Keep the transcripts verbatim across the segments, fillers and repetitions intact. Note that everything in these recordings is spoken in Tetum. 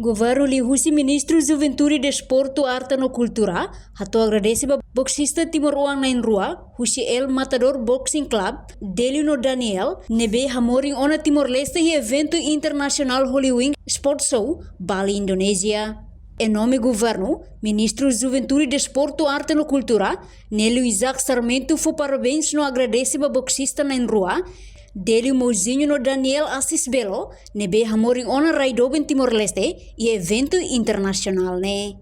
Governu liuhusi Ministru Juventude, Desportu, Arte no Kultura hato'o agradese ba boksista timoroan na'in-rua husi El Matador Boxing Club, Delio no Daniel, ne'ebé hamorin ona Timor-Leste iha eventu internasionál Holy Wing Sport Show, Bali, Indonézia. Em nome governu, Ministru Juventude, Desportu, Arte no Kultura, Nélio Isaac Sarmento fó parabéns no agradese ba boksista na'in-rua, Delio Mouzinho no Daniel Assis Belo, ne'ebé hamorin ona rai doben Timor-Leste iha eventu internasionál ne'e.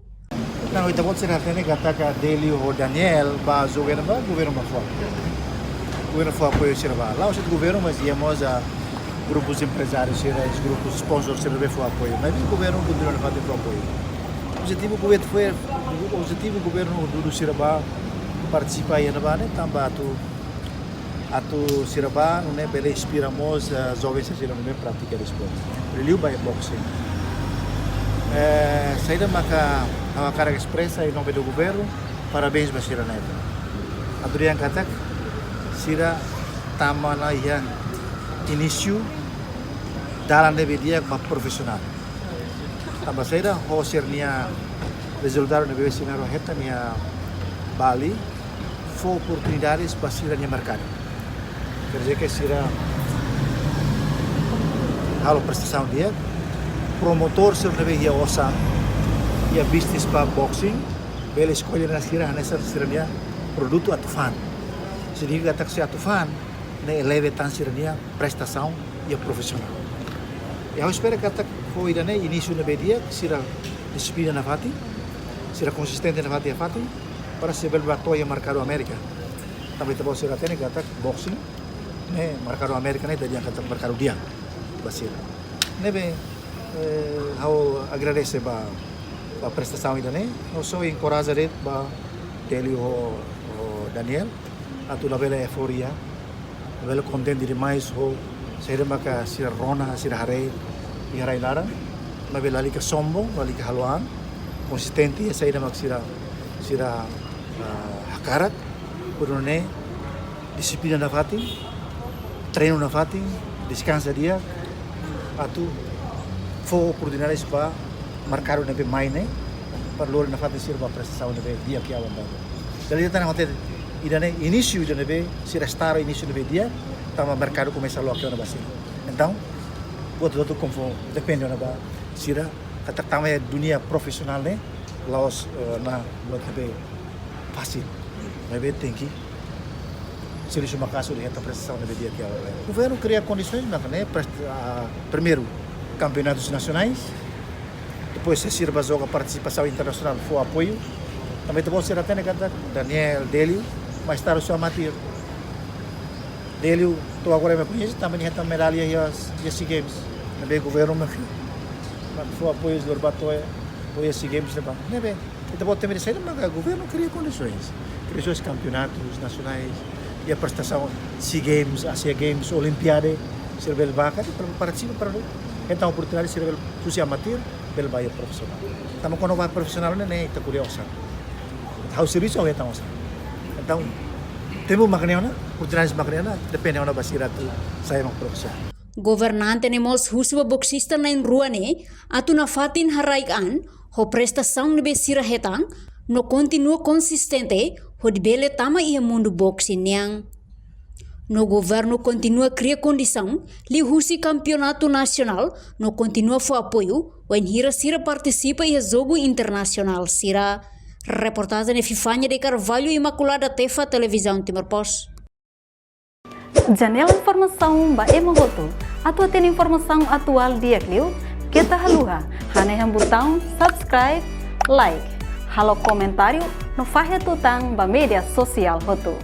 Não, ita-boot sira hatene katak Delio ho Daniel bá jogu iha ne'ebá, governu bá fó. Governu fó apoiu sira bá. La'ós de'it governu, mas iha mós grupus emprezáriu sira, grupus sponsor sira ne'ebé fó apoiu. Mas governu kontinua nafatin fó apoiu. Objetivu governu fó, objetivu governu dudu sira bá partisipa iha ne'ebá ne'e tanba atu, atu sira bá nune'e bele inspira mós, eh, joven sira ne'ebé pratika desportu. Liuliu ba boxing. Eh, saida maka ha'u hakarak espresa em nome do governo, parabéns ba sira ne'e. Atu dehan katak sira tama ona iha inísiu dalan ne'ebé di'ak ba profisionál. Tanba saida, ho sira-nia rezultadu ne'ebé sira na'in-rua hetan iha Bali, fó oportunidades ba sira-nia merkadu. Quer dizer que sira halo prestasaun di'ak, promotór sira ne'ebé iha osan, iha bisnis ba boxing, bele eskolla ona sira hanesan sira-nia produtu atu fa'an. Signifika katak se atu fa'an, ne'e eleva tan sira-nia prestasaun iha profisionál. I ha'u espera katak ho ida-ne'e inísiu ne'ebé di'ak, sira dixiplina nafatin, sira konsistente nafatin iha fatin, para sira bele bá to'o iha merkadu Amérika. Tanba ita-boot sira hatene katak boxing ne'e merkadu Amérika ne'e ita dehan katak merkadu di'ak ba sira. Ne'ebé, eh, ha'u agradese ba, ba prestasaun ida-ne'e, no só enkoraja de'it ba Delio ho, ho Daniel, atu labele euforia, labele kontente demais ho saida maka sira rona, sira haree iha rai laran, maibé lalika sombong, lalika halo an, konsistente iha saida maka sira, sira, ah, hakarak, por ne'e, dixiplina nafatin, treinu nafatin, deskansa di'ak, atu fó oportunidades ba merkadu ne'ebé mai ne'e, para lori nafatin sira ba prestasaun ne'ebé di'ak iha aban-bainrua. Jadi ita-nia hotel ida-ne'e inísiu ida ne'ebé, sira start inísiu ne'ebé di'ak, tanba merkadu komesa loke ona ba sira. Entaun, buat hotu-hotu konforme depende ona ba sira, katak tama iha dunia profisionál ne'e, la'ós, eh, ona buat ne'ebé fasil. Maibé tenke servisu maka'as hodi hetan prestasaun ne'ebé di'ak iha laran. Governu kria kondisoens, maka ne'e prest-, ah, primeiru, kampeonatus nasionais, depois se sira bá joga partisipasaun internasionál, fó apoiu. Tanba ita-boot sira hatene katak Daniel, Delio, mais tarde só amatir. Delio, to'o agora ema koñese tanba nia hetan medalla iha, iha SEA Games. Ne'ebé governu mak, mak fó apoiu, jogadór bá to'o, to'o iha SEA Games ne'ebá. Ne'ebé, ita-boot temi dehan saida maka governu kria kondisoens. Kria suas kampeonatus nasionais, iha prestasaun SEA Games, Asia Games, Olimpiade, sira bele bá, katak para partisipa para hetan oportunidade sira bele husi amatir, bele bá iha profisionál. Tanba kuandu bá profisionál ne'e, ne'e ita ko'alia osan. Ha'u servisu, ha'u hetan osan. Entaun, tempu mak ne'e ona, oportunidades mak ne'e ona, depende ona ba sira atu sai ema profisionál. Governante ne'e mós husu ba boksista na'in-rua ne'e atu nafatin haraik an ho prestasaun ne'ebé sira hetan, no kontinua konsistente hodi bele tama iha mundu boxing nian. No governu kontinua kria kondisaun liuhusi kampeonatu nasionál, no kontinua fó apoiu wainhira sira partisipa iha jogu internasionál sira. Reportajen Epifania de Carvalho, Imaculada Tefa, Televizaun Timor Post. Janela informasaun ba ema hotu. Atu hatene informasaun atuál di'ak liu, keta haluha hanehan butaun subscribe, like, halo komentáriu no fahe tutan ba média sosiál hotu.